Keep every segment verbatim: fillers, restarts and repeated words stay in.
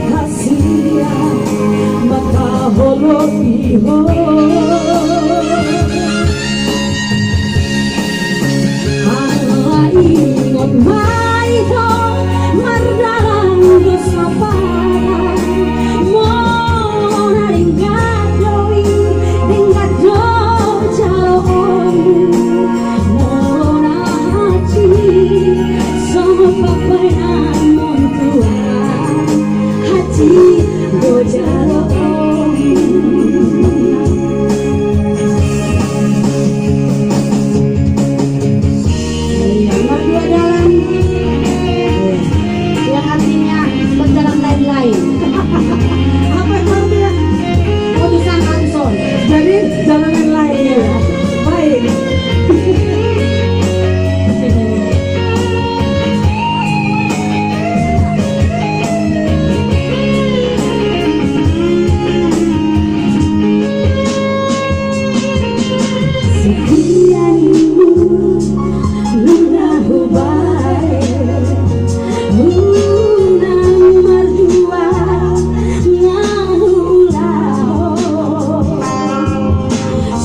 Hasian mangkaholongi ho. Ala ingot ma i do mardalan do sapata, molo na denggan do i, denggan do jaloonmu. Molo na hansit songon pambahenanmu on tuan, hansit do jaloonmu. Iya, mardua dalan. Iya. Yang artinya berjalan lain-lain. Apa itu artinya? Putusan Anson. Jadi, jalan lain-lain, ya. Baik. Setia ninmu, nunga hubaen, unang mardua nga huulahon.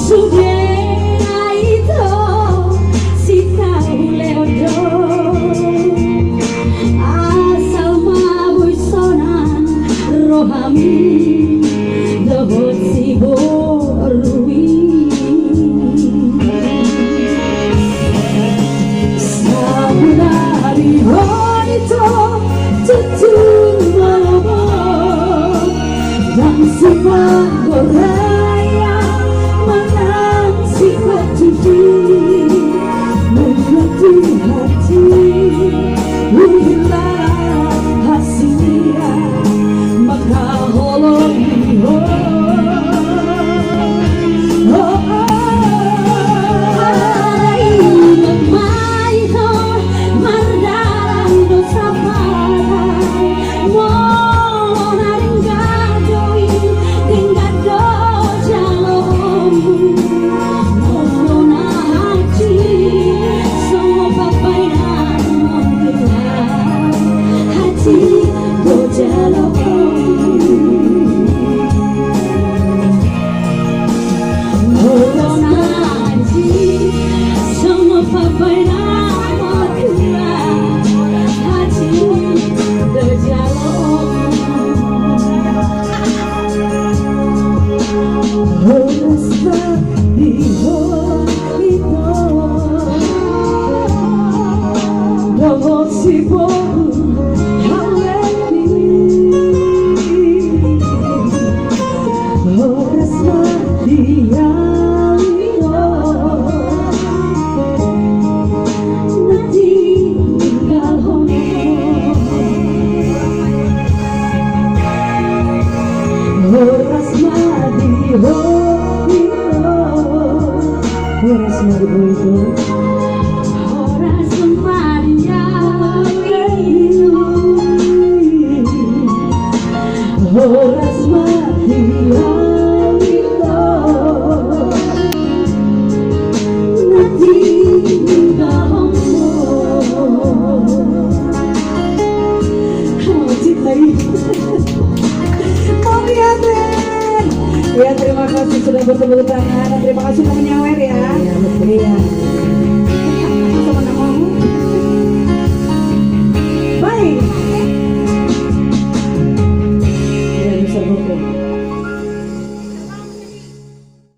Sude na ito sitahu leon do, asal ma boi sonang rohami dohot siboru i. Saulari on ito tutu molo bo, ndang sipanggorayan manang sipatutu, nunga tu hati huhilala hasian mangkaholongi ho. Oh, oh. Ala ingot ma i do mardalan do sapata, molo na denggan do i, denggan do jaloonmu. Molo na hansit songon pambahenanmu on tuan, hansit do jaloonmu. Molo na hansit songon pambahenanmu on tuan, hansit do jaloonmu. Horas ma di ho ito dohot siboru halean i. Horas ma di au ito na tininggalhon ho. Horas ma di ho ito. Horas ma di ho ito. Horas ma di au ito. Horas ma di au ito na tininggalhon ho. Cinta i. Mauliate. Ya, terima kasih sudah bertepuk tangan. Terima kasih sudah menyawer ya. Iya, betul. Iya.